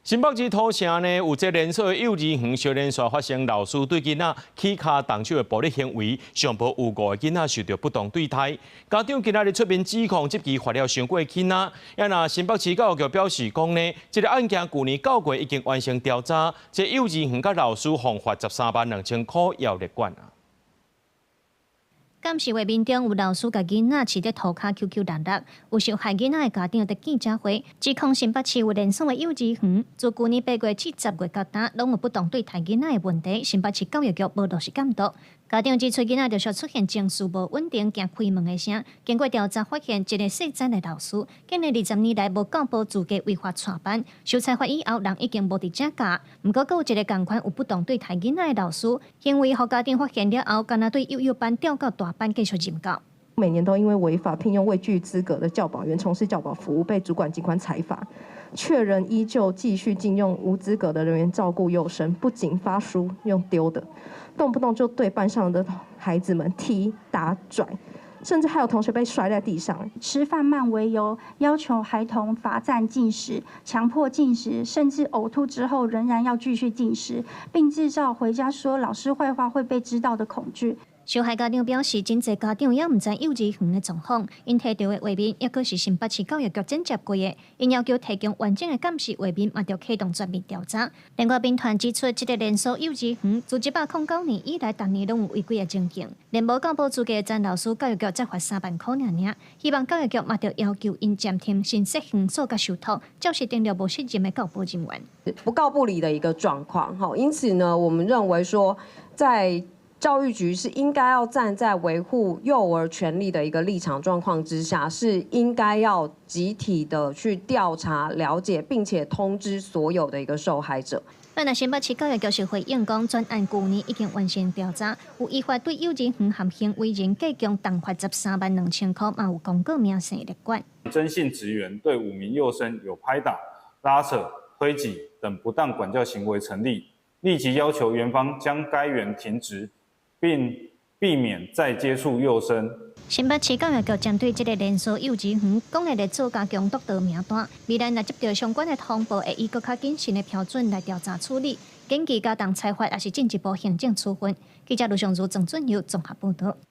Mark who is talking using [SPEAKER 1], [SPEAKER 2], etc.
[SPEAKER 1] 新北市土城呢，有這連鎖幼兒園小連續發生老師對囡仔起跤動手的暴力行為，上報有五個囡仔受到不當對待。家長今仔日出面指控這期罰了傷過囡仔。啊若新北市教育局表示講呢，這個案件舊年9月已經完成調查，這幼兒園佮老師予罰13萬2千箍要列管啊。
[SPEAKER 2] 監視畫面中有老師共囡仔飼佇塗跤搝搝搦搦，有受害囡仔的家長佇記者會指控新北市有連鎖的幼稚園，自舊年8月至10月到今，攏有不當對待囡仔的問題，新北市教育局無落實監督。家長指出，囡仔陸續出現情緒無穩定、驚開門的聲。經過調查發現，一個姓曾的老師，竟然20年來無教保資格違法帶班，受裁罰以後，人已經無佇遮教。毋過，閣有一個仝款有不當對待囡仔的老師，行為予家長發現了後，敢若對幼幼班調到大班繼續任教。
[SPEAKER 3] 每年都因為違法聘用未具資格的教保員從事教保服務，被主管機關裁罰，卻仍依舊繼續進用無資格的人員照顧幼生，不僅發書用丟的，動不動就對班上的孩子們踢打拽，甚至還有同學被摔在地上。
[SPEAKER 4] 吃飯慢為由，要求孩童罰站進食，強迫進食，甚至嘔吐之後仍然要繼續進食，並製造回家說老師壞話會被知道的恐懼。
[SPEAKER 2] 受害家長表示，真濟家長也毋知幼稚園的狀況，𪜶提著的畫面，抑閣是新北市教育局剪接過的，𪜶要求提供完整的監視畫面，嘛著啟動全面調查。另外，民團指出，這個連鎖幼稚園自109年以來，逐年攏有違規的情形，連無教保資格的曾老師，教育局才罰3萬箍爾爾，希望教育局嘛著要求𪜶暫停新設園所佮受託，照實登錄無適任的教保人員。
[SPEAKER 5] 不告不理的一個狀況，哈，因此呢，我們認為說，在教育局是應該要站在維護幼兒權利的一個立場狀況之下，是應該要集體的去調查了解，並且通知所有的一個受害者。
[SPEAKER 2] 本來新北市教育局是回應講，專案舊年已經完成調查，有依法對幼稚園和行為人計共重罰13萬2千箍，嘛有公告明細列管。
[SPEAKER 6] 曾姓職員對五名幼生有拍打、拉扯、推擠等不當管教行為成立，立即要求園方將該員停職，並避免再接觸幼生。
[SPEAKER 2] 新北市教育局針對這個連鎖幼稚園，講會咧做加強督導名單，未來若接到相關的通報，會以閣較謹慎的標準來調查處理，緊急加重裁罰，抑是進一步行政處分。記者盧尚如、鄭俊佑綜合報道。